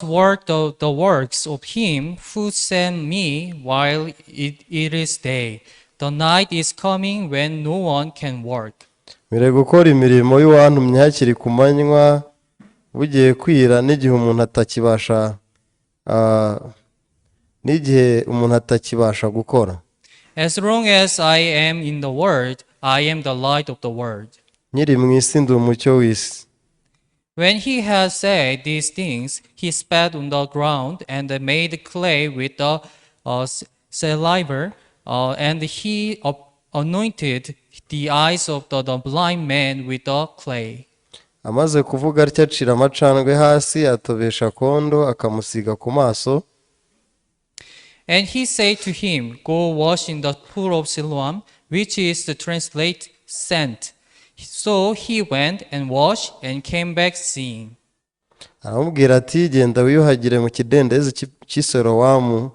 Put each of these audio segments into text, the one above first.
Work the works of him who sent me while it is day. The night is coming when no one can work. Nkwiriye gukora imirimo y'uwantumye hakiri ku manywa, bugiye kwira, n'igihe umuntu atakibasha n'igihe umuntu atakibasha gukora. As long as I am in the world, I am the light of the world. Nkiri mu isi, ndi umucyo w'isi. When he had said these things, he spat on the ground and made clay with the saliva, and he anointed the eyes of the blind man with the clay. Amaze kuvuga atyo, acira amacandwe hasi, atobesha akondo, akamusiga ku maso. And he said to him, "Go wash in the pool of Siloam," which is to translate "sent." So he went and washed and came back seeing. Aramubwira ati: "Genda wiyuhagire mu kidendezi cy'i Silowamu,"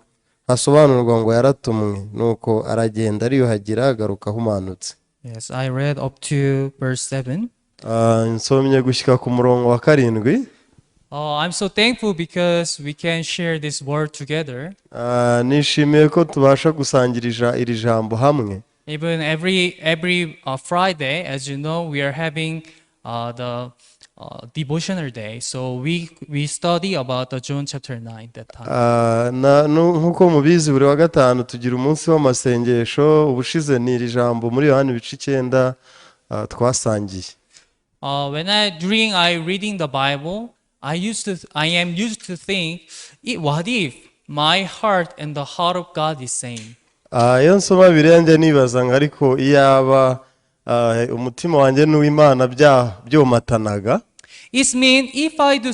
hasobanurwa ngo "yaratumwe." Nuko aragenda, ariyuhagira, agaruka ahumanutse. Yes, I read up to verse 7. Nsomye gushyika ku murongo wa 7. I'm so thankful because we can share this word together. Nishimiye ko tubasha gusangira iri jambo hamwe. Even every Friday, as you know, we are having the devotional day. So we study about the John chapter 9 that time. Nk'uko mubizi, buri wa gatanu tugira umunsi w'amasengesho. Ubushize ni iri jambo muri Yohani ibice 9 twasangiye. When I during I reading the Bible, I am used to think, "What if my heart and the heart of God is same?" Iyo nsoma Bibiliya, njya nibaza ngo ariko iyaba umutima wanjye n'uw'Imana byomatanaga. It means if I do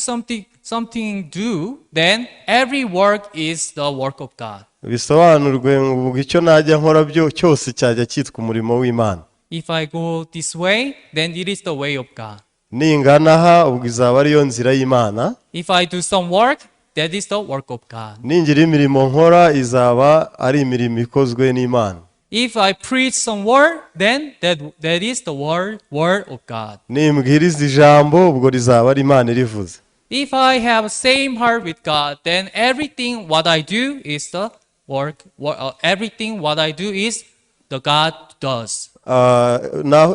something do, then every work is the work of God. Bisobanurwe ngo ubwo icyo najya nkora byo cyose cyajya cyitwa umurimo w'Imana. If I go this way, then it is the way of God. Ningana aha, ubwo izaba ariyo nzira y'Imana. If I do some work, that is the work of God. Ningira imirimo nkora, izaba ari imirimo ikozwe n'Imana. If I preach some word, then that is the word of God. Nimbwiriza ijambo, ubwo rizaba ari Imana irivuze. If I have same heart with God, then everything what I do is the work. Everything what I do is the God does.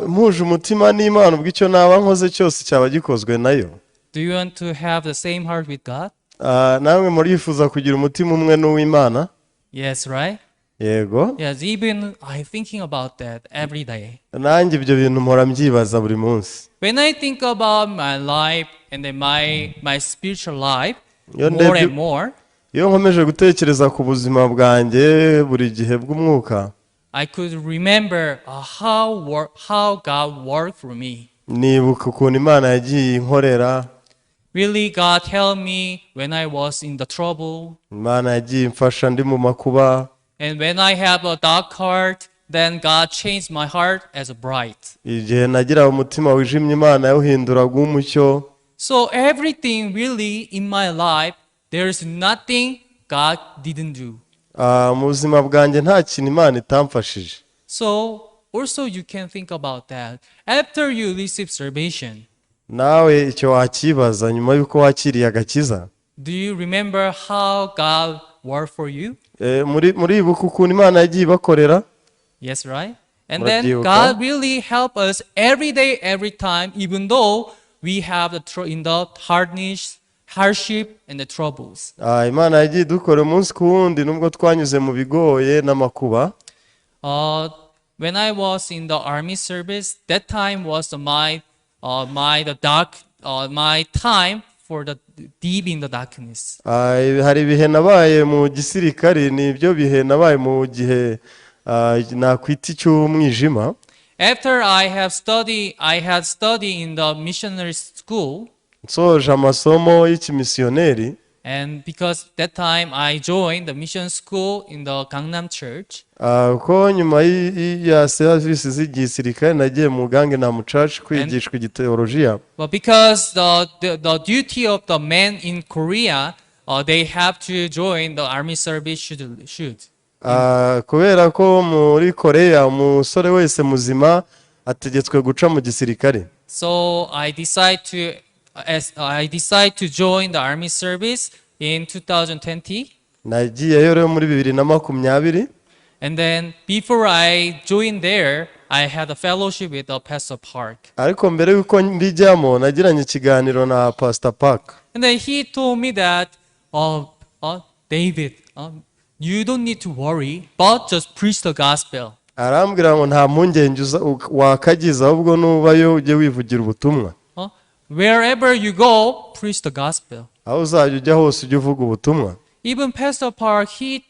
Mpuje umutima n'Imana, ubwo icyo naba nkoze cyose cyaba gikozwe nayo. Do you want to have the same heart with God? Namwe murifuza kugira umutima umwe n'uw'Imana? Yes, right? Yego. Yes, even I thinking about that every day. Nanjye ibyo bintu mpora mbyibaza buri munsi. When I think about my life and then my spiritual life Iyo more and more, iyo nkomeje gutekereza ku buzima bwanjye buri gihe bw'umwuka, I could remember how God worked for me. Nibuka ukuntu Imana yagiye inkorera. Really, God helped me when I was in the trouble. Imana yagiye imfasha ndi mu makuba. And when I have a dark heart, then God changed my heart as a bright. Igihe nagiraga umutima wijimye, Imana yawuhinduraga umucyo. So everything really in my life, there's nothing God didn't do. Mu buzima bwanjye nta kintu Imana itamfashije. So also you can think about that. After you receive salvation, Nawe icyo wakibaza nyuma y'uko wakiriye agakiza. Do you remember how God worked for you? Muribuka ukuntu Imana yagiye ibakorera? Yes, right? And then Murabyibuka? God really help us every day, every time, even though we have in the hardness, hardship, and the troubles. Imana yagiye idukora umunsi ku wundi nubwo twanyuze mu bigoye n'amakuba. When I was in the army service, that time was my the dark my time for the deep in the darkness. Hari ibihe nabaye mu gisirikari, ni ibyo bihe nabaye mu gihe nakwita icy'umwijima. After I had studied in the missionary school, Nsoje amasomo y'ikimisiyoneri, and because that time I joined the mission school in the Gangnam Church. Ko nyuma ya serivisi z'igisirikare nagiye mu Gangnam Church kwigishwa igiteolojiya. But because the duty of the men in Korea, they have to join the army service should. Kubera ko muri Korea umusore wese muzima ategetswe guca mu gisirikare. So I decide to join the army service. in 2020. Nagiyeyo rero muri 2020. And then before I joined there, I had a fellowship with the Pastor Park. Ariko mbere y'uko mbijyamo nagiranye ikiganiro na Pastor Park. And then he told me that, "David, you don't need to worry, but just preach the gospel." Arambwira ngo nta mpungenge wakagize ahubwo nubayo ujye wivugira ubutumwa. Wherever you go, preach the gospel. Aho uzajya ujya hose ujye uvuga ubutumwa. Even Pastor Park, he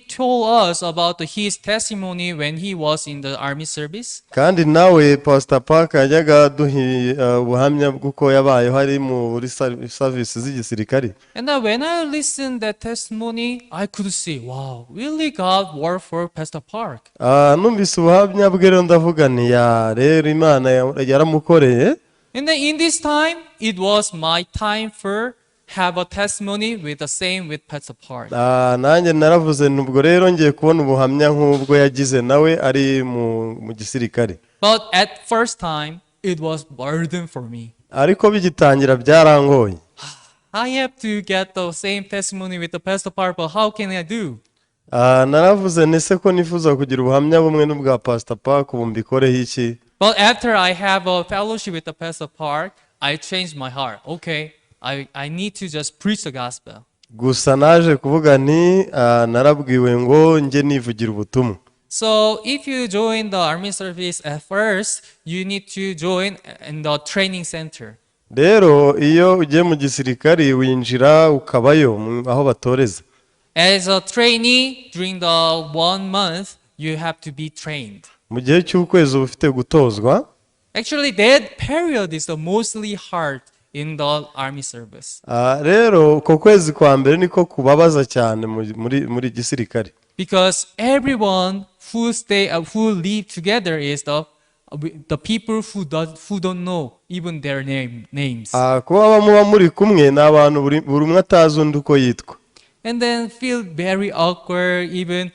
told us about his testimony when he was in the army service. Kandi nawe Pastor Park yajyaga aduha ubuhamya bw'uko yabayeho ari muri service z'igisirikari. And then when I listened that testimony, I could see, wow, really God worked for Pastor Park. Ah, numvise ubuhamya bwe rero ndavuga nti ya rero Imana yaramukoreye. And then in this time, it was my time for have a testimony with the same with Pastor Park. Ah, nanjye naravuze nti ubwo rero ngiye kubona ubuhamya nk'ubwo yagize nawe ari mu gisirikare. But at first time, it was burden for me. Ariko bigitangira byarangoye. I have to get the same testimony with the Pastor Park, but how can I do? Ah, naravuze nti ese ko nifuza kugira ubuhamya bumwe n'ubwa Pastor Park ubu mbikoreho iki? But after I have a fellowship with the Pastor Park, I changed my heart. Okay, I need to just preach the gospel. Gusa naje kuvuga nti ah, narabwiwe ngo njye nivugira ubutumwa. So if you join the army service at first, you need to join in the training center. Rero iyo ugiye mu gisirikari winjira ukabayo aho batoreza. As a trainee, during the one month, you have to be trained. Mu gihe cy'ukwezi uba ufite gutozwa. Actually, that period is the mostly hard in the army service. Ah, rero uko kwezi kwa mbere niko kubabaza cyane muri gisirikare. Because everyone who stay who live together is the people who don't know even their names. Ah, kuba muba muri kumwe ni abantu buri umwe atazi undi uko yitwa. And then feel very awkward, even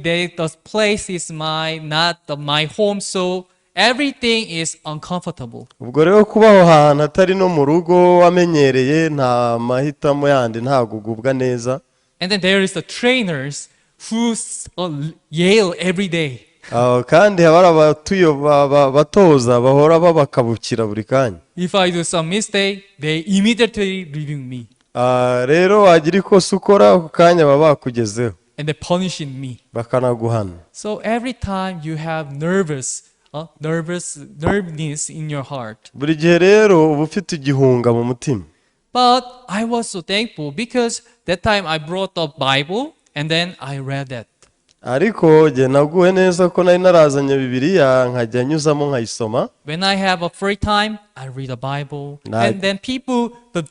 the place is my not the, my home, so everything is uncomfortable. Ubwo rero kuba aho hantu atari no mu rugo wamenyereye nta mahitamo yandi ntabwo ugubwa neza. And then there is the trainers who yell every day. Ah, kandi haba hari abatoza bahora babakabukira buri kanya. If I do some mistake, they immediately review me. Ah, rero wagira ikosa ukora ako kanya baba bakugezeho. And they punishing me. Bakanaguhana. So every time you have nervousness in your heart. Buri gihe rero uba ufite igihunga mu mutima. But I was so thankful because that time I brought the Bible and then I read it. Ariko jye naguwe neza ko nari narazanye Bibiliya nkajya nyuzamo nkayisoma. When I have a free time, I read the Bible. Nice. And then people, the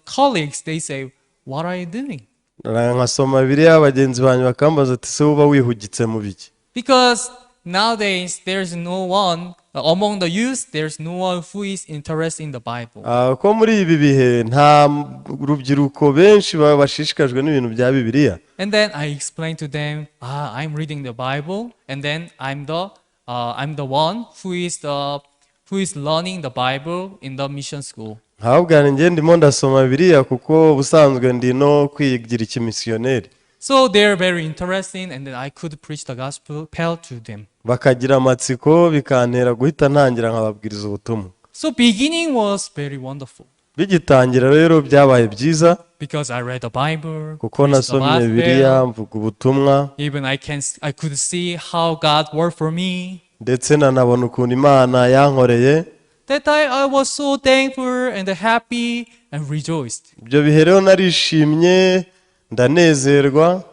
colleagues, they say, "What are you doing?" Nkasoma Bibiliya bagenzi banjye bakambaza ati se uba wihugitse mu biki? Because nowadays there's no one among the youth, there's no one who is interested in the Bible. Ah, ko muri ibi bihe nta rubyiruko benshi baba bashishikajwe n'ibintu bya Bibiliya. And then I explain to them, "Ah, I'm reading the Bible, and then I'm the one who is learning the Bible in the mission school." Nkababwira njye ndimo ndasoma Bibiliya kuko ubusanzwe ndi no kwigira ikimisiyoneri. So they're very interesting, and then I could preach the gospel to them. Bakagira amatsiko bikantera guhita ntangira nkababwiriza ubutumwa. So beginning was very wonderful Bigitangira rero byabaye byiza because I read the Bible, kuko preached the nasomye Bibiliya gospel. mvuga ubutumwa. Even I could see how God worked for me. Ndetse nanabona ukuntu Imana yankoreye. That time I was so thankful and happy and rejoiced. Ibyo bihe rero narishimye ndanezerwa.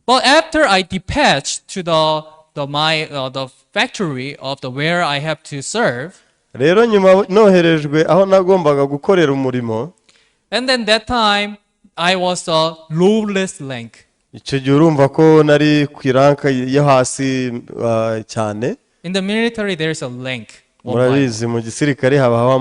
But after I detached to the factory of the where I have to serve, Rero nyuma noherejwe aho nagombaga gukorera umurimo, and then that time I was a lowest rank. Icyo gihe urumva ko nari ku i rank yo hasi cyane. In the military, there's a rank. One by one. Murabizi mu gisirikare habaho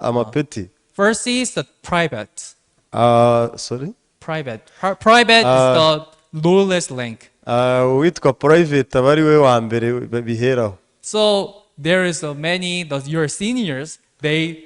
amapeti. First is the private. Ah, sorry. Private. Private is the lowest rank. Ah, uwitwa private aba ari we wa mbere biheraho. So there is a many your seniors, they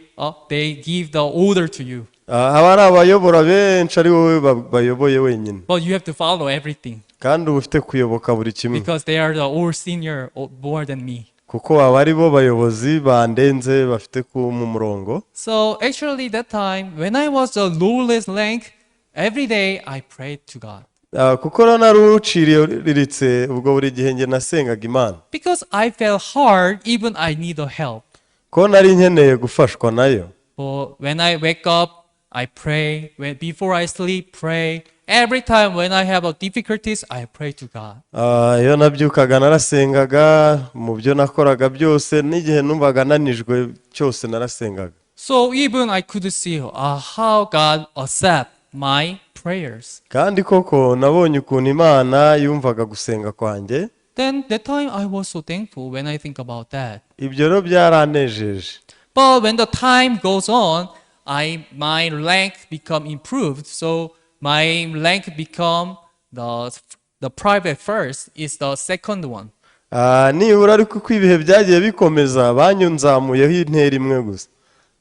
give the order to you. Ah, haba hari abayobora benshi ari wowe bayoboye wenyine. But you have to follow everything Kandi uba ufite kuyoboka buri kimwe because they are the all senior more than me. Kuko aba ari bo bayobozi bandenze bafite ku mu murongo. So actually, that time when I was the lowest rank, every day I prayed to God Ah, kuko rero nari uciriritse ubwo buri gihe njye nasengaga Imana because I felt hard. Even I need a help. Ko nari nkeneye gufashwa nayo. But when I wake up, I pray. When before I sleep, pray. Every time when I have a difficulties, I pray to God. Ah, iyo nabyukaga narasengaga mu byo nakoraga byose n'igihe numvaga nanijwe cyose narasengaga. So even I could see how God accept my prayers. Kandi koko nabonye ukuntu Imana yumvaga gusenga kwanjye. Then that time I was so thankful when I think about that. Ibyo rero byaranejeje. But when the time goes on, I my rank become improved. So my rank become the private first is the second one. Ah, nibura ariko uko ibihe byagiye bikomeza banyunzamuyeho intera imwe gusa.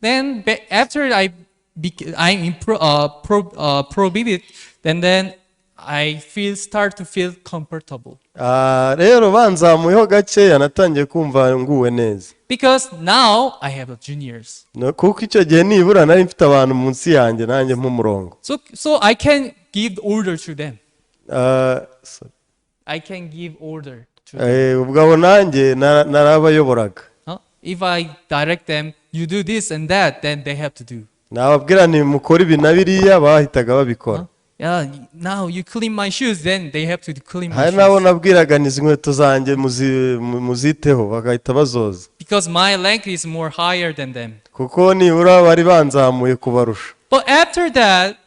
Then after I prohibited, then I feel start to feel comfortable Ah, rero banzamuyeho gakeya natangiye kumva nguwe neza because now I have a juniors. No, kuko icyo gihe nibura nari mfite abantu munsi yanjye nanjye nk'umurongo. So I can give order to them. Ah, sorry. I can give order to them. Eh, ubwo abo nanjye narabayoboraga. Huh? If I direct them, you do this and that, then they have to do. Nababwira nti mukore ibi na biriya bahitaga babikora. Huh? Yeah, now you clean my shoes, then they have to clean my Hari n'abo shoes. Nabwiraga nti izi nkweto zanjye muziteho bagahita bazoza. Because my rank is more higher than them. Kuko nibura bari banzamuye kubarusha. But after that,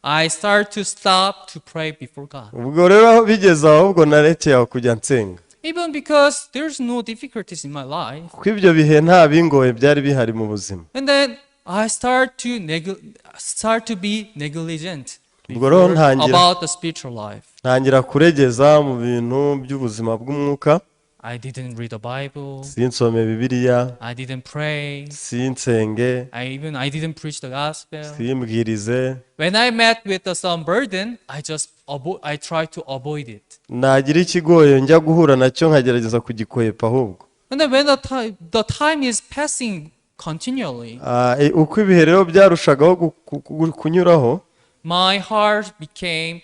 I start to stop to pray before God. Ubwo rero aho bigeze aho ahubwo narekeye aho kujya nsenga. Even because there's no difficulties in my life. Kuko ibyo bihe nta bingoye byari bihari mu buzima. And then I start to be negligent Ubwo rero before ntangira about the spiritual life. Ntangira kuregeza mu bintu by'ubuzima bw'umwuka. I didn't read the Bible. Sinsome Bibiliya. I didn't pray. Sinsenge. I didn't preach the gospel. Simbwirize. When I met with some burden, I try to avoid it. Nagira ikigoye njya guhura nacyo nkagerageza kugikwepa ahubwo. And then when the time is passing continually, Ah, eh, uko ibihe rero byarushagaho kunyuraho my heart became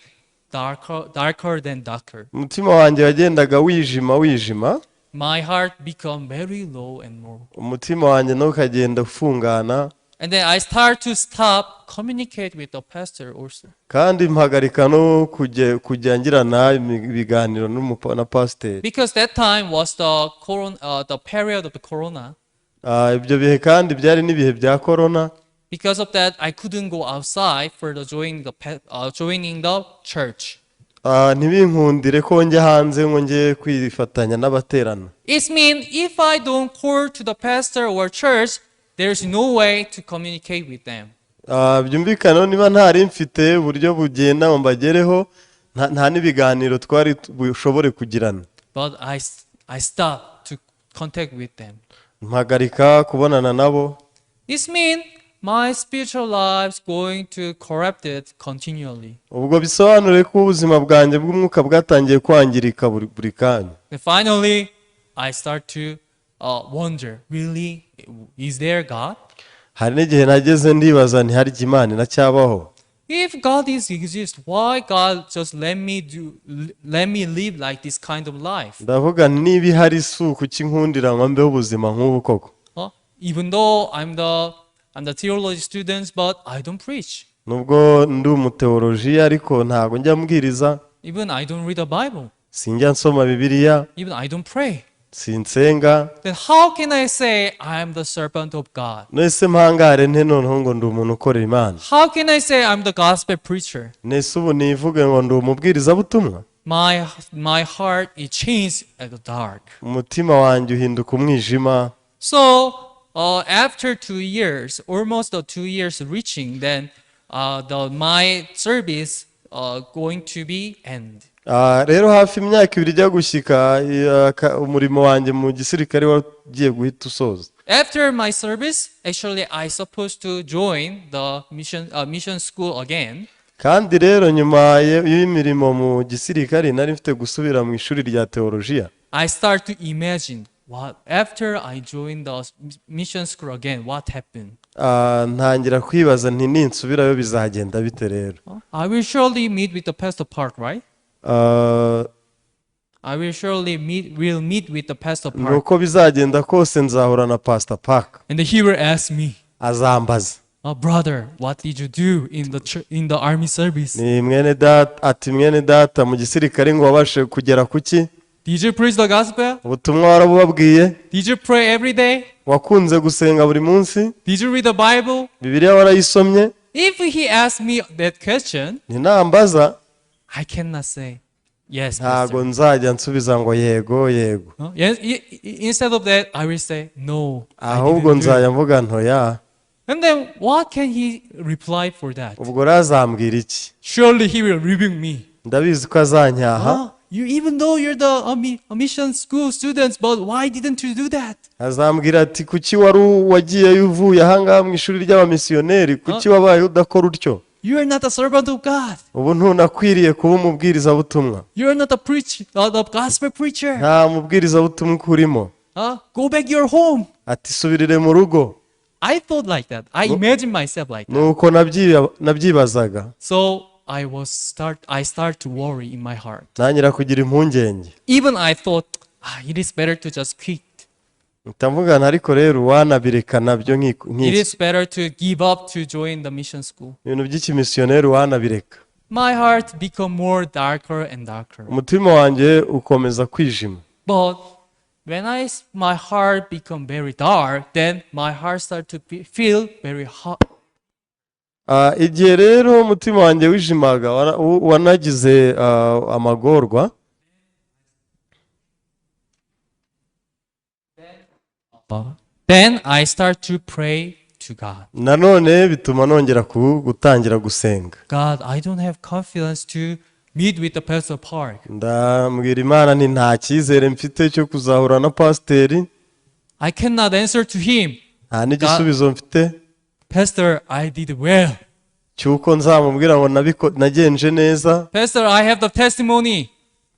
darker, darker than darker. Umutima wanjye wagendaga wijima wijima. My heart become very low and low. Umutima wanjye nawe ukagenda ufungana. And then I start to stop communicate with the pastor also. Kandi mpagarika no kujya ngirana ibiganiro na pasiteri. Because that time was the period of the corona. Ah, ibyo bihe kandi byari n'ibihe bya korona. Because of that, I couldn't go outside for the joining the church. Ah, ntibinkundire ko njya hanze ngo njye kwifatanya n'abaterana. It means if I don't call to the pastor or church, there's no way to communicate with them. Ah, byumvikane niba ntari mfite uburyo bugenda ngo mbagereho nta n'ibiganiro twari bushobore kugirana. But I stopped to contact with them. Mpagarika kubonana nabo. This means my spiritual life is going to corrupt it continually. Ubwo bisobanure ko ubuzima bwanjye bw'umwuka bwatangiye kwangirika buri kanya. And finally, I start to wonder, really, is there God? Hari n'igihe nageze ndibaza nti harya Imana iracyabaho? If God is exist, why God just let me live like this kind of life? Ndavuga nti niba ihari si kuki nkundira ngo mbeho ubuzima nk'ubu koko? Huh? Even though I'm the theology student, but I don't preach. Nubwo ndi umuteolojiya ariko ntabwo njya mbwiriza. Even I don't read the Bible. Sinjya nsoma Bibiliya. Even I don't pray. Sinsenga. Then how can I say I am the servant of God? Nese mpangare nte noneho ngo ndi umuntu ukorera Imana? How can I say I'm the gospel preacher? Nese ubu nivuge ngo ndi umubwirizabutumwa? My heart it changed at the dark. Umutima wanjye uhinduka umwijima. So after 2 years, almost the 2 years reaching, then the my service going to be end. Ah, rero hafi imyaka 2 ijya gushyika umurimo wanjye mu gisirikare wagiye guhita usoza. After my service, actually, I supposed to join the mission school again. Kandi rero nyuma y'imirimo mu gisirikare nari mfite gusubira mu ishuri rya teolojiya. I start to imagine what after I joined the mission school again, what happened? Ah, ntangira kwibaza nti ninsubirayo bizagenda bite rero? I will surely meet with the Pastor Park, right? Ah, I will surely meet will meet with the Pastor ni Park, uko bizagenda kose nzahura na Pastor Park. And he will ask me, Azambaza "Oh, brother, what did you do in the army service? ni mwene data ati mwene data mu gisirikare ngo wabashe kugera ku ki? Did you preach the gospel? Ubutumwa warabubabwiye? Did you pray every day? Wakunze gusenga buri munsi? Did you read the Bible?" Bibiliya warayisomye? If he asks me that question, Ntinambaza I cannot say yes, ntago Pastor. Nzajya nsubiza ngo yego yego. No? Yes, instead of that, I will say no, I Ahubwo didn't do it. nzajya mvuga nti oya. And then what can he reply for that? Ubwo rero azambwira iki? Surely he will rebuke me. Ndabizi ko azanyaha. "Ah, you even though you're the a mission school students, but why didn't you do that? Azambwira ati kuki wari wagiyeyo uvuye ahangaha mu ishuri ry'abamisiyoneri kuki wabaye udakora utyo? You are not a servant of God. Ubu ntunakwiriye kuba umubwirizabutumwa. You are not a the gospel preacher. Nta mubwirizabutumwa ukurimo. Huh? Go back your home." Ati subirire mu rugo. I thought like that. I imagined myself like that. Nuko nabyibazaga. So I start to worry in my heart. Ntangira kugira impungenge. Even I thought, ah, it is better to just quit. Ndavuga nti ariko rero wanabireka nabyo It nk'iki is better to give up to join the mission school. Ibintu by'ikimisiyoneri wanabireka. My heart become more darker and darker. Umutima wanjye ukomeza kwijima. But when my heart become very dark, then my heart start to feel very hot. Ah, igihe rero umutima wanjye wijimaga wanagize amagorwa. Then I start to pray to God. Nanone bituma nongera gutangira gusenga. God, I don't have confidence to meet with the Pastor Park. Ndambwira Imana nti nta cyizere mfite cyo kuzahura na pasiteri. I cannot answer to him. Nta n'igisubizo mfite Pastor, I did well. Cy'uko nzamubwira ngo nagenje neza. Pastor, I have the testimony.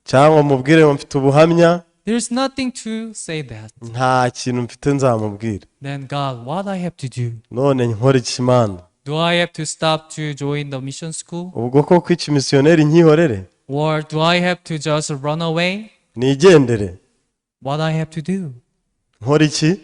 Cyangwa mubwire ngo mfite ubuhamya. There's nothing to say that. Nta kintu mfite nzamubwira. Then God, what I have to do? None nkora iki Imana? Do I have to stop to join the mission school? Ubwo koko ikimisiyoneri nkihorere? Or do I have to just run away? Nigendere? What I have to do? Nkora iki?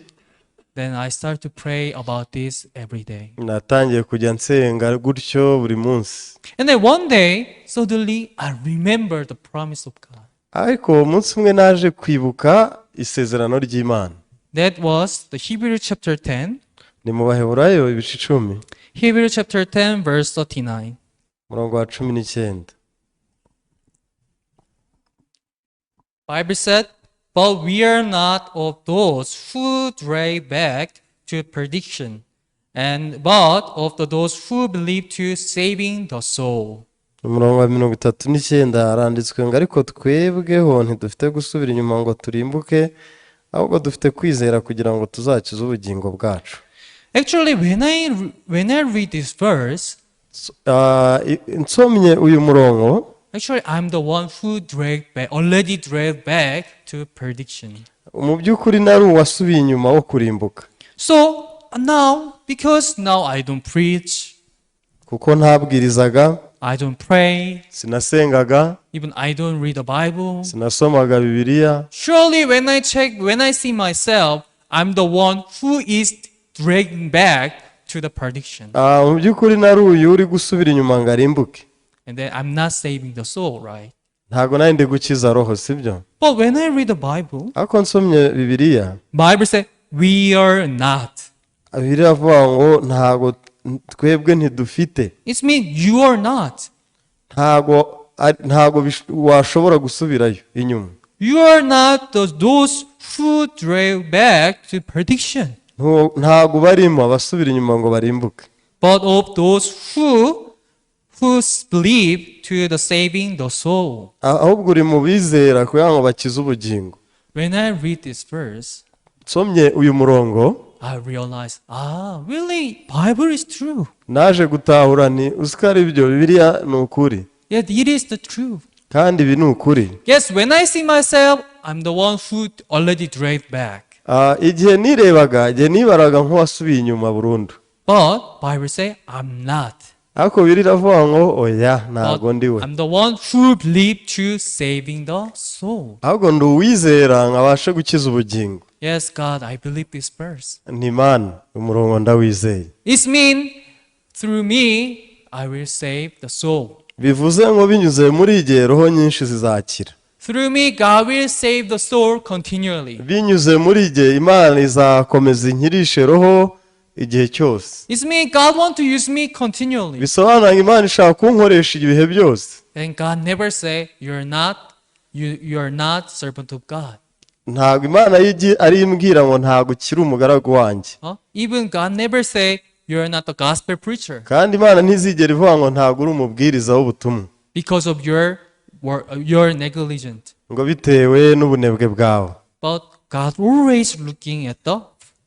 Then I start to pray about this every day. Natangiye kujya nsenga gutyo buri munsi. And then one day, suddenly I remember the promise of God. Ariko umunsi umwe naje kwibuka isezerano ry'Imana. That was the Hebrew chapter 10. Ni mu Baheburayo ibice 10. Hebrew chapter 10, verse 39. Umurongo wa 19. Bible said, "But we are not of those who drag back to perdition, and but of those who believe to saving the soul." Umurongo wa 39 haranditswe ngo ariko twebweho ntidufite gusubira inyuma ngo turimbuke ahubwo dufite kwizera kugira ngo tuzakize ubugingo bwacu. Actually, when I read this verse, Ah, nsomye uyu murongo actually I'm the one who dragged back, already dragged back to perdition. Mu by'ukuri nari uwasubiye inyuma wo kurimbuka. So now, because now I don't preach, Kuko ntabwirizaga, I don't pray, sinasengaga, even I don't read the Bible. Sinasomaga Bibiliya. Surely when I check, when I see myself, I'm the one who is dragging back to the perdition. Ah, mu by'ukuri nari uyu uri gusubira inyuma ngo arimbuke. And then I'm not saving the soul, right? Ntabwo nari ndi gukiza roho sibyo? But when I read the Bible, Ariko nsomye Bibiliya, Bible said we are not. Bibiliya iravuga ngo ntabwo twebwe ntidufite. It means you are not. Ntabwo washobora gusubirayo inyuma. You are not those who drag back to perdition, Ntabwo barimo abasubira inyuma ngo barimbuke, but of those who believe to the saving the soul. Ahubwo uri mu bizera kugira ngo bakize ubugingo. When I read this verse, Nsomye uyu murongo, I realized, ah, really, Bible is true. Naje gutahura nti uzi ko ari byo, Bibiliya ni ukuri. Yet it is the truth. Kandi ibi ni ukuri. Yes, when I see myself, I'm the one who already dragged back. Ah, igihe nirebaga, igihe nibaraga nk'uwasubiye inyuma burundu. But Bible say I'm not. Ariko Bibiliya iravuga ngo oya, ntago But ndi we. I'm the one who believe to saving the soul. Ahubwo ndi uwizera nkabashe gukiza ubugingo. Yes, God, I believe this verse. Nti Mana, umurongo ndawizeye. It means through me I will save the soul. Bivuze ngo binyuze muri igihe roho nyinshi zizakira. Through me, God will save the soul continually. Binyuze muri igihe Imana izakomeza inkirishe roho igihe cyose. It means God want to use me continually. Bisobanura ngo Imana ishaka kunkoresha ibihe byose. And God never say you're not servant of God. Ntabwo Imana yigi ari imbwira ngo ntabwo ukiri umugaragu wanjye. Huh? Even God never say you're not the gospel preacher Kandi Imana ntizigera ivuga ngo ntabwo uri umubwiriza w'ubutumwa because of your negligence. ngo bitewe n'ubunebwe bwawe. But God always looking at the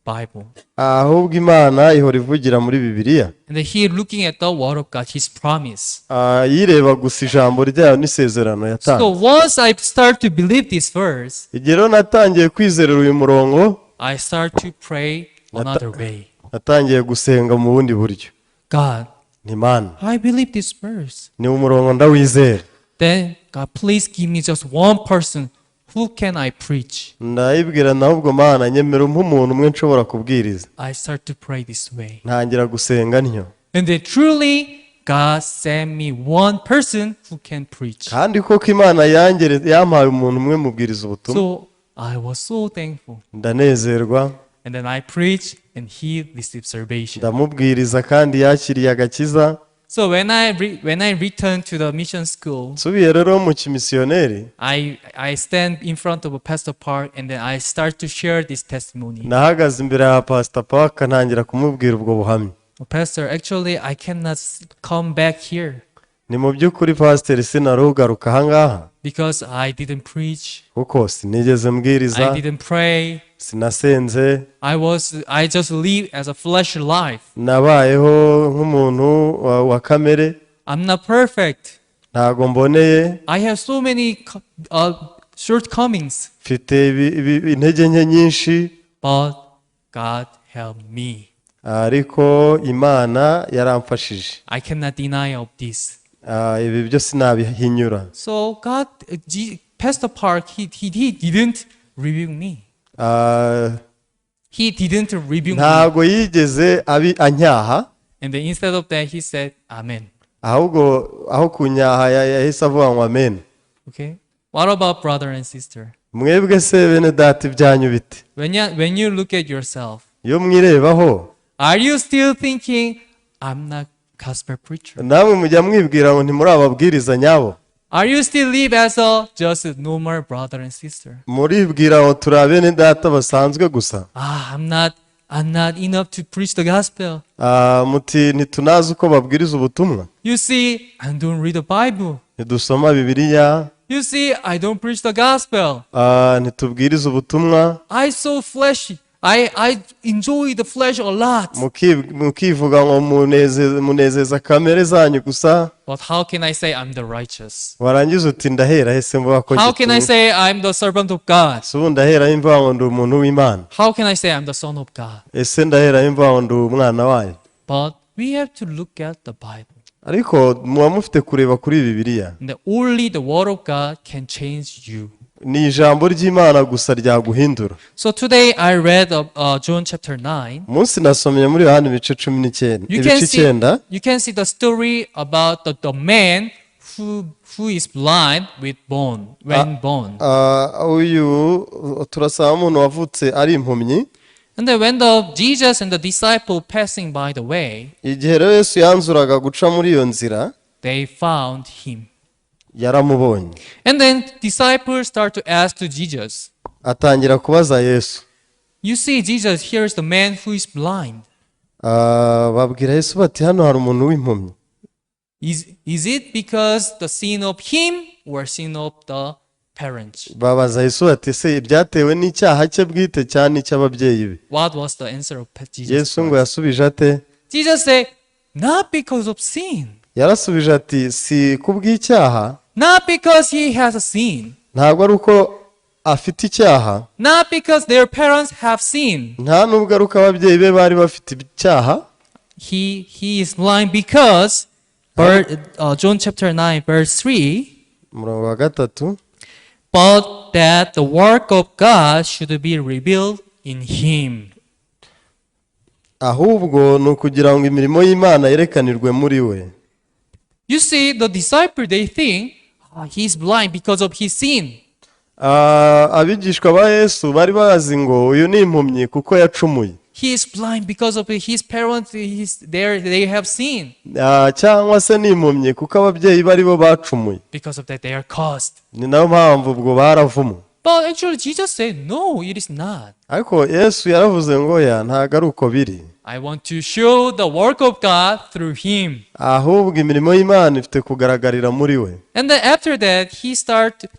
Bible. Ahubwo Imana ihora ivugira muri Bibiliya. And then he looking at the word of God, his promise. Ah, yireba gusa ijambo ryayo n'isezerano yatanze. So once I start to believe this verse, Igihe rero natangiye kwizerera uyu murongo, I start to pray another way. Natangiye gusenga mu bundi buryo. God, Nti Mana, I believe this verse. ni umurongo ndawizera. Then God, please give me just one person who can I preach. Ndayibwira nawe ubwo Mana, nyemera umpe umuntu umwe nshobora kubwiriza. I start to pray this way. Ntangira gusenga ntyo. And then truly, God sent me one person who can preach. Kandi koko Imana yangere yampaye umuntu umwe mubwiriza ubutumwa. So I was so thankful. Ndanezerwa. And then I preached and he received salvation. Ndamubwiriza kandi yakiriye agakiza. So when I returned to the mission school, Nsubiye rero mu kimisiyoneri, I stand in front of a Pastor Park and then I start to share this testimony. Nahagaze imbere ya Pastor Park ntangira kumubwira ubwo buhamya. Pastor, actually I cannot come back here Ni mu by'ukuri pasiteri, sinarugaruka ahangaha because I didn't preach, kuko sinigeze mbwiriza, I didn't pray. Sinasenze. I just live as a flesh life. Nabayeho nk'umuntu wa kamere. I'm not perfect. Ntago mboneye. I have so many shortcomings, Mfite intege nke nyinshi. But God helped me. Ariko Imana yaramfashije. I cannot deny of this. Ah, ibi byo sinabihinyura. So God, Pastor Park, he didn't rebuke me. Ah, He didn't rebuke me. ntago yigeze abi anyaha. And then instead of that, he said, "Amen." Ahubwo aho kunyaha yahise avuga ngo amen. Okay. What about brother and sister? Mwebwe se bene data, ibyanyu bite? When you look at yourself, Iyo mwirebaho, are you still thinking, "I'm not gospel preacher"? Namwe mujya mwibwira ngo ntimuri ababwiriza nyabo? Are you still live as a just a normal brother and sister? Muribwira ngo turi abene data basanzwe gusa? Ah, I'm not enough to preach the gospel. Ah, muti ntitunazi uko babwiriza ubutumwa. You see, I don't read the Bible. Ntidusoma Bibiliya. You see, I don't preach the gospel. Ah, ntitubwiriza ubutumwa. I so fleshy. I enjoy the flesh a lot. Mukivuga ngo munezeza kamere zanyu gusa. But how can I say I'm the righteous? Warangiza uti ndahera hese mvuga ko How can I ngitunga? say I'm the servant of God? Ese ubu ndahera mvuga ngo ndi umuntu w'Imana? How can I say I'm the son of God? Ese ndahera mvuga ngo ndi umwana wayo? But we have to look at the Bible. Ariko muba mufite kureba kuri Bibiliya. And that only the word of God can change you. Ni ijambo ry'Imana gusa ryaguhindura. So today I read John chapter 9. Umunsi nasomye muri Yohani ibice 19, You can ibice see, 9. you can see the story about the man who is blind with born, when born. Ah, uyu turasaba umuntu wavutse ari impumyi. And then when the Jesus and the disciple passing by the way, Igihe rero Yesu yanzuraga guca muri iyo nzira, they found him. Yaramubonye. And then disciples start to ask to Jesus, Atangira kubaza Yesu. "You see, Jesus, here is the man who is blind. Ah, babwira Yesu bati hano hari umuntu w'impumyi. Is it because the sin of him or sin of the, parents? Babaza Yesu bati ese ibyatewe n'icyaha cye bwite cyane icy'ababyeyi be? What was the answer of Jesus Yesu ngo Christ? yasubije ate? Jesus said, not because of sin, Yarasubije ati si kubw'icyaha, not because he has a sin, ntabwo ari uko afite icyaha, not because their parents have sin. Nta nubwo ari uko ababyeyi be bari bafite icyaha. He is blind because John chapter 9 verse 3, Umurongo wa 3, but that the work of God should be revealed in him. Ahubwo ni ukugira ngo imirimo y'Imana yerekanirwe muri we. You see, the disciple, they think, "Ah, he's blind because of his sin." Ah, abigishwa ba Yesu bari bazi ngo uyu ni impumyi kuko yacumuye. He is blind because of his parents, they have sin. Ah, cyangwa se ni impumyi kuko ababyeyi bari bo bacumuye. Because of that, they are cursed. Ni nayo mpamvu ubwo baravumwe. But actually, Jesus said, no, it is not. Ariko Yesu yaravuze ngo ya ntabwo ari uko biri. I want to show the work of God through him. Ahubwo imirimo y'Imana ifite kugaragarira muri we. And then after that,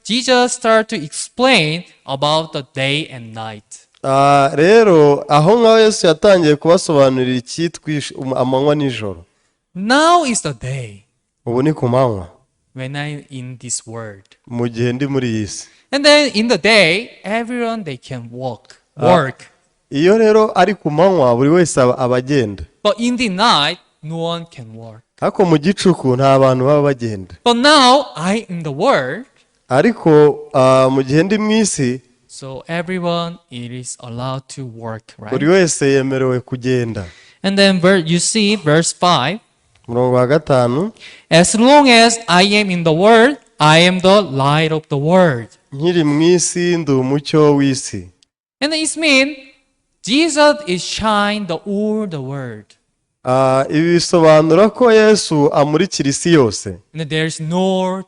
Jesus start to explain about the day and night. Ah, rero aho ngaho Yesu yatangiye kubasobanurira icyitwa amanywa n'ijoro. Now is the day Ubu ni ku manywa when I'm in this world. Mu gihe ndi muri iyi si. And then in the day, everyone they can walk, work. Iyo rero ari ku manywa buri wese aba agenda. But in the night, no one can work. Ariko mu gicuku nta bantu baba bagenda. But now I in the world, Ariko ah, mu gihe ndi mu isi, so everyone it is allowed to work, buri right? wese yemerewe kugenda. And then you see verse 5. Umurongo wa 5. As long as I am in the world, I am the light of the world. Nkiri mu isi ndi umucyo w'isi. And it means Jesus is shine the all the world. Ah, ibi bisobanura ko Yesu amurikira isi yose. And there's no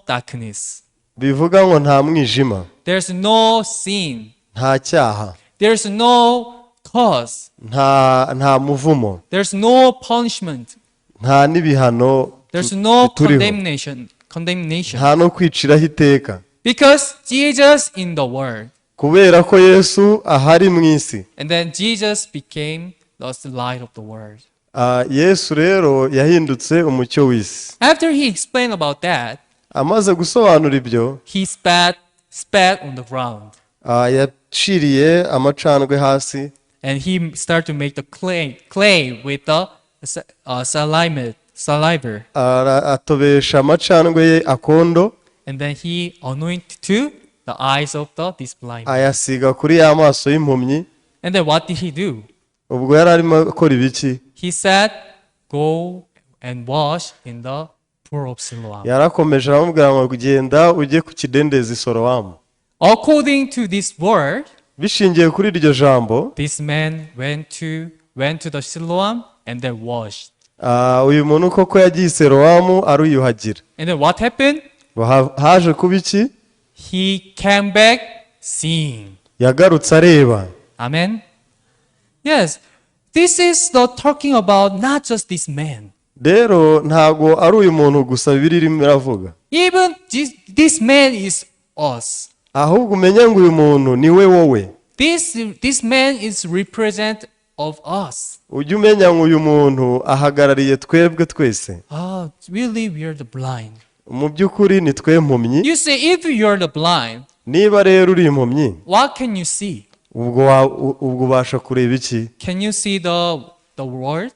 darkness. Bivuga ngo nta mwijima. There's no sin. Nta cyaha. There's no cause. Nta muvumo. There's no punishment. Nta n'ibihano There's no bituriho. condemnation. Condemnation. Nta no kwiciraho iteka. Because Jesus in the world. Kubera ko Yesu ahari mu isi. And then Jesus became the light of the world. Ah, Yesu rero yahindutse umucyo w'isi. After he explained about that, Amaze gusobanura ibyo, he spat on the ground. Ah, yaciriye amacandwe hasi. And he started to make the clay with the saliva. Atobesha amacandwe ye akondo. And then he anointed to the eyes of the this blind man. Ayasiga kuri ya maso y'impumyi. And then what did he do? Ubwo yari arimo akora ibiki? He said, "Go and wash in the pool of Siloam." Yarakomeje aramubwira ngo genda ujye ku kidendezi Sorowamu. According to this word, Bishingiye kuri iryo jambo, this man went to the Siloam and then washed. Ah, uyu muntu koko yagiye i Serowamu ariyuhagira. And then what happened? Ngo haje kuba iki? He came back seeing. Yagarutse areba. Amen. Yes, this is the talking about not just this man. Rero ntabwo ari uyu muntu gusa Bibiliya irimo iravuga. Even this man is us. Ahubwo umenye ngo uyu muntu ni we wowe. This man is represent of us. Ujye umenya ngo uyu muntu ahagarariye twebwe twese. Ah, really, we are the blind. Mu by'ukuri ni twe mpumyi. You see, if you are the blind, Niba rero uri impumyi, what can you see? Ubwo ubasha kureba iki? Can you see the world?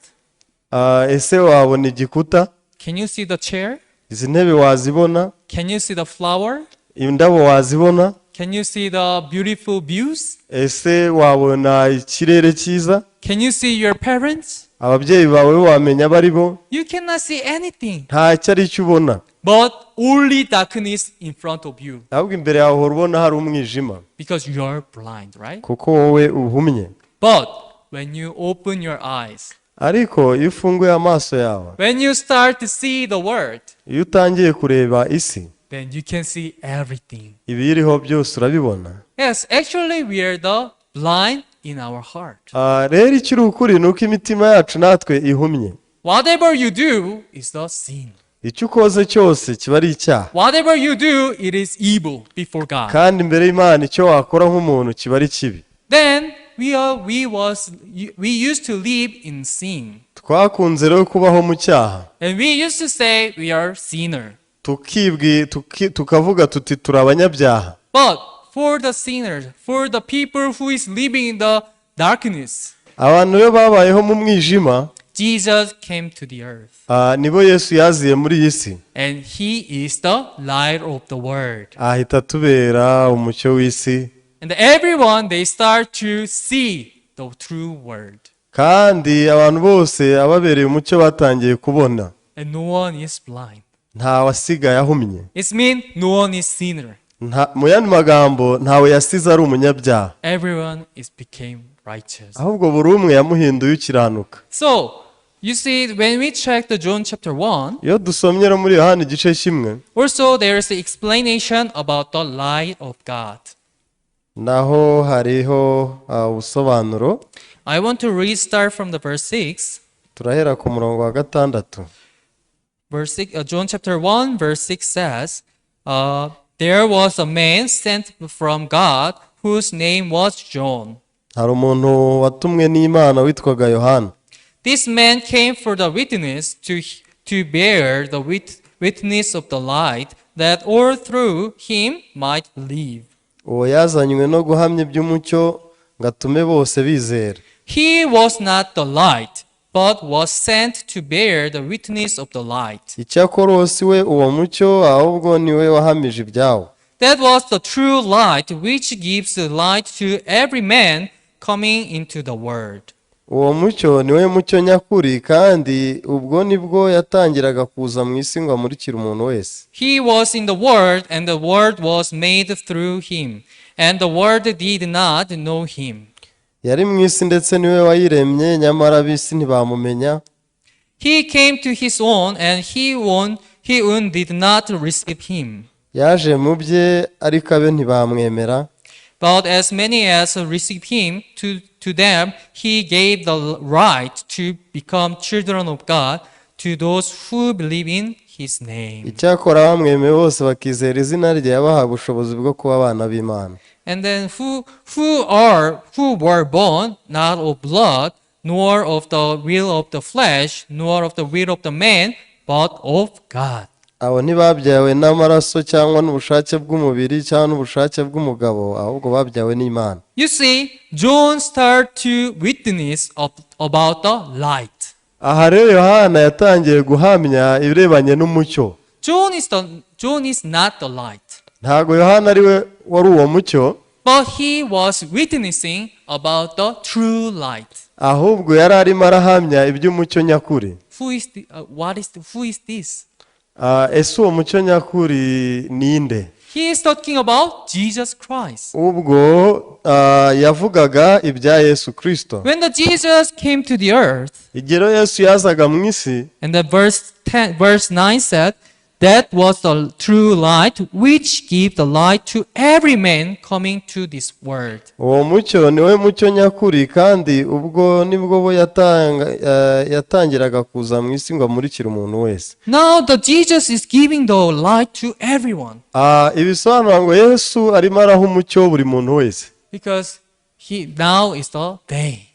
Ah, ese wabona igikuta? Can you see the chair? Izi ntebe wazibona? Can you see the flower? Indabo wazibona? Can you see the beautiful views? Ese wabona ikirere cyiza? Can you see your parents? Ababyeyi bawe wamenya abo ari bo? You cannot see anything, Ntacyo ari cyo ubona. But only darkness in front of you Ahubwo imbere yawe uhora ubona hari umwijima because you are blind, right? kuko wowe uhumye. But when you open your eyes, Ariko iyo ufunguye amaso yawe, when you start to see the world, iyo utangiye kureba isi, then you can see everything. Ibiyiriho byose urabibona. Yes, actually, we are the blind in our heart. Ah, rero ikiri ukuri ni uko imitima yacu natwe ihumye. Whatever you do is the sin. Icyo ukoze cyose kiba ari icyaha. Whatever you do, it is evil before God. Kandi imbere y'Imana icyo wakora nk'umuntu kiba ari kibi. Then we are we was we used to live in sin. Twakunze rero kubaho mu cyaha. And we used to say we are sinner. Tukibwi tukavuga tuti turi abanyabyaha. But for the sinners, for the people who is living in the darkness, Abantu rero babayeho mu mwijima, Jesus came to the earth. Nibo Yesu yaziye muri iyi si. And he is the light of the world. Ahita atubera umucyo w'isi. And everyone, they start to see the true world. Kandi abantu bose ababereye umucyo batangiye kubona. And no one is blind. Nta wasigaye ahumye. It means no one is sinner. Mu yandi magambo, ntawe yasize ari umunyabyaha. Everyone is became righteous. Ahubwo buri umwe yamuhinduye ukiranuka. So, you see, when we check the John chapter 1, Iyo dusomye no muri Yohani igice kimwe, also there is the explanation about the light of God. Naho hariho ubusobanuro. I want to read start from the verse 6. Turahera ku murongo wa gatandatu. Verse 6, John chapter 1, verse 6 says, "There was a man sent from God whose name was John." Hari umuntu watumwe n'Imana witwaga Yohana. "This man came for the witness to bear the witness of the light, that all through him might believe." Uwo yazanywe no guhamya iby'umucyo ngo atume bose bizera. "He was not the light, but was sent to bear the witness of the light." Icyakora uwo si we uwo mucyo, ahubwo ni we wahamije ibyawo. "That was the true light which gives the light to every man coming into the world." Uwo mucyo ni we mucyo nyakuri, kandi ubwo nibwo yatangiraga kuza mu isi ngo amurikire umuntu wese. "He was in the world, and the world was made through him, and the world did not know him." Yari mu isi ndetse niwe wayiremye, nyamara ab'isi ntibamumenya. "He came to his own, and he own did not receive him." Yaje mu bye, ariko abe ntibamwemera. "But as many as received him, to them he gave the right to become children of God, to those who believe in his name." Icyakora bamwemeye bose bakizera izina rye, yabahaye ubushobozi bwo kuba abana b'Imana. And then who were born not of blood, nor of the will of the flesh, nor of the will of the man, but of God. Abo ntibabyawe n'amaraso cyangwa n'ubushake bw'umubiri cyangwa n'ubushake bw'umugabo, ahubwo babyawe n'Imana. You see, John started to witness about the light. Aha rero Yohana yatangiye guhamya ibirebanye n'umucyo. John is not the light, Ntabwo Yohana ari we wari uwo mucyo, but he was witnessing about the true light. Ahubwo yari arimo arahamya iby'umucyo nyakuri. Who is the, what is the, who is this? Ese uwo mucyo nyakuri ninde? He is talking about Jesus Christ. Ubwo yavugaga ibya Yesu Kirisito. When the Jesus came to the earth, Igihe rero Yesu yazaga mu isi, and the verse 10, verse 9 said, "That was the true light which gave the light to every man coming to this world." Uwo mucyo ni we mucyo nyakuri, kandi ubwo nibwo bo yatangiraga kuza mu isi ngo amurikire umuntu wese. Now the Jesus is giving the light to everyone Ibisobanura ngo Yesu arimo araha umucyo buri muntu wese. Because he now is the day.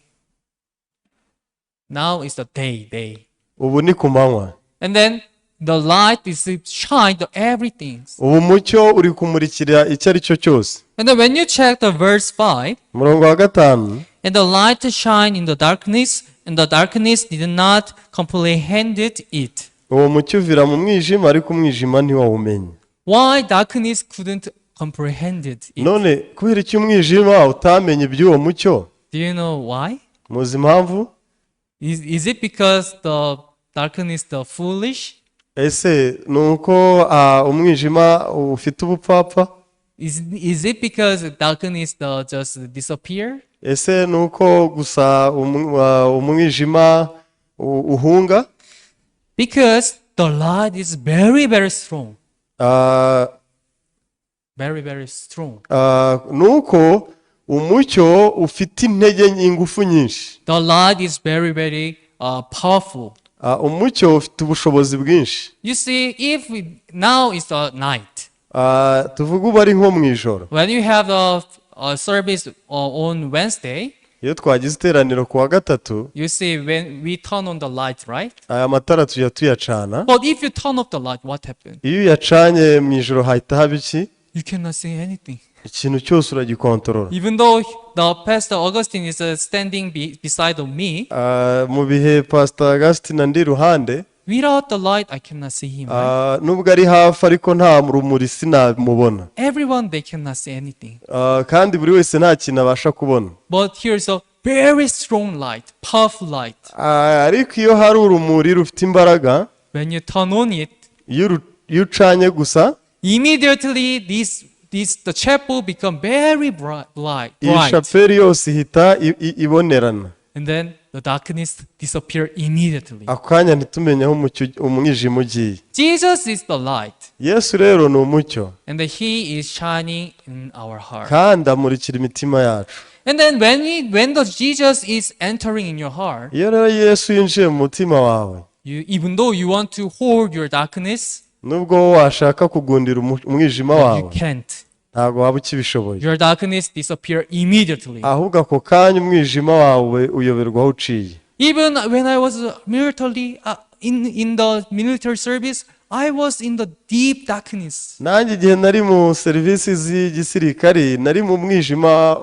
Now is the day, day. Ubu ni ku manywa. And then the light is shine to everything. Ubu mucyo uri kumurikira icyo ari cyo cyose. And then when you check the verse 5, Umurongo wa gatanu, "And the light shine in the darkness, and the darkness did not comprehend it." Uwo mucyo uvira mu mwijima, ariko umwijima ntiwawumenya. Why darkness couldn't comprehend it? None kubera iki umwijima utamenye iby'uwo mucyo? Do you know why? Muzi impamvu? Is it because the darkness the foolish? Ese ni uko umwijima ufite ubupfapfa? Is it because darkness the just disappear? Ese ni uko gusa umwijima uhunga? Because the light is very, very strong. Very, very strong. Ni uko umucyo ufite intege, ingufu nyinshi. The light is very, very powerful. Ah, umucyo ufite ubushobozi bwinshi. You see, if we, now it's the night, Ah, tuvuge ubu ari nko mu ijoro, when you have a service on Wednesday, iyo twagize iteraniro ku wa gatatu, you see when we turn on the light, right? Aya matara tujya tuyacana. But if you turn off the light, what happened? Iyo uyacanye mu ijoro hahita haba iki? You cannot see anything. Ikintu cyose uragikontorora. Even though the Pastor Augustine is standing beside of me, Ah, mu bihe Pastor Augustine andi iruhande, without the light, I cannot see him, right? ah, nubwo ari hafi ariko nta rumuri sinamubona. Everyone, they cannot see anything. Ah, kandi buri wese nta kintu abasha kubona. But here's a very strong light, powerful light. Ah, ariko iyo hari urumuri rufite imbaraga, When you turn on it, iyo ucanye gusa, immediately this the chapel become very bright, bright, iyi bright. Shapeli yose ihita ibonerana. And then the darkness disappear immediately. Ako kanya ntitumenye aho umwijima ugiye. Jesus is the light, Yesu rero ni umucyo, and He is shining in our heart. Kandi amurikira imitima yacu. And then when the Jesus is entering in your heart, Iyo rero Yesu yinjiye mu mutima wawe, you even though you want to hold your darkness, nubwo wowe washaka kugundira umwijima you wawe, can't. Ntabwo waba ukibishoboye. Your darkness disappear immediately. Ahubwo ako kanya umwijima wawe uyoberwa aho uciye. Even when I was military in the military service, I was in the deep darkness. Nanjye igihe nari mu serivisi z'igisirikari nari mu mwijima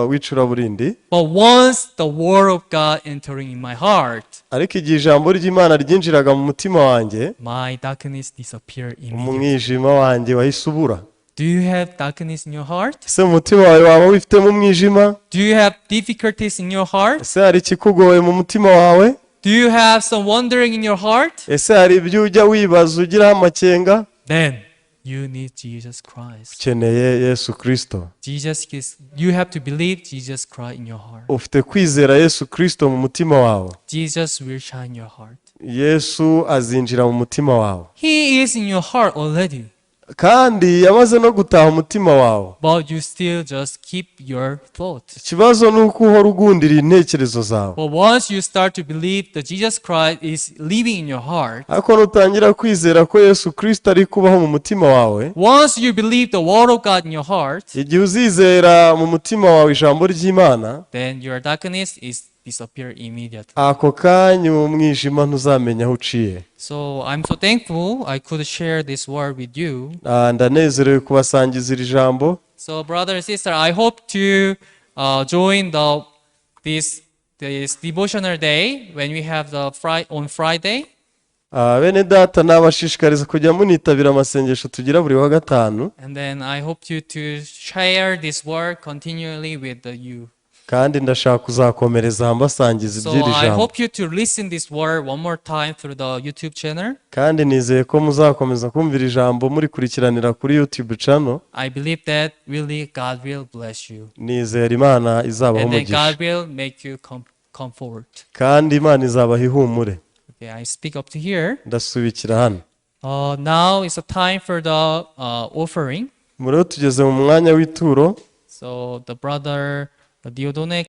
w'icuraburindi. But once the word of God entering in my heart, Ariko igihe ijambo ry'Imana ryinjiraga mu mutima wanjye, my darkness disappeared immediately. Umwijima wanjye wahise ubura. Do you have darkness in your heart? Ese mu mutima wawe waba wifitemo umwijima? Do you have difficulties in your heart? Ese hari ikikugoye mu mutima wawe? Do you have some wondering in your heart? Ese hari ibyo ujya wibaza ugiraho amakenga? Then you need Jesus Christ. Ukeneye Yesu Kirisito. Jesus is you have to believe Jesus Christ in your heart. Ufite kwizera Yesu Kirisito mu mutima wawe. Jesus will shine your heart. Yesu azinjira mu mutima wawe. He is in your heart already, Kandi yamaze no gutaha umutima wawe. But you still just keep your thought. Ikibazo ni uko uhora ugundira intekerezo zawe. But once you start to believe that Jesus Christ is living in your heart, Ariko nutangira kwizera ko Yesu Kirisito ari kubaho mu mutima wawe, once you believe the word of God in your heart, igihe uzizera mu mutima wawe ijambo ry'Imana, then your darkness is disappear immediately. Ako kanya umwijima ntuzamenya aho uciye. So I'm so thankful I could share this word with you. Ah, ndanezerewe kubasangiza iri jambo. So brother and sister, I hope to join the this this devotional day when we have the on Friday. Ah, bene data nabashishikariza kujya munitabira amasengesho tugira buri wa gatanu. And then I hope you to share this word continually with you. Kandi ndashaka kuzakomereza mbasangiza So iby'iri I jambo. Hope you to listen this word one more time through the YouTube channel. Kandi nizeye ko muzakomeza kumvira ijambo murikurikiranira kuri YouTube channel. I believe that really God will bless you. Nizera Imana izabaha And then umugisha. God will make you come forward. Kandi Imana izabaha ihumure. Okay, I speak up to here. Ndasubikira hano. Now is the time for the offering. Ubu rero tugeze mu mwanya w'ituro. So the brother Diodone.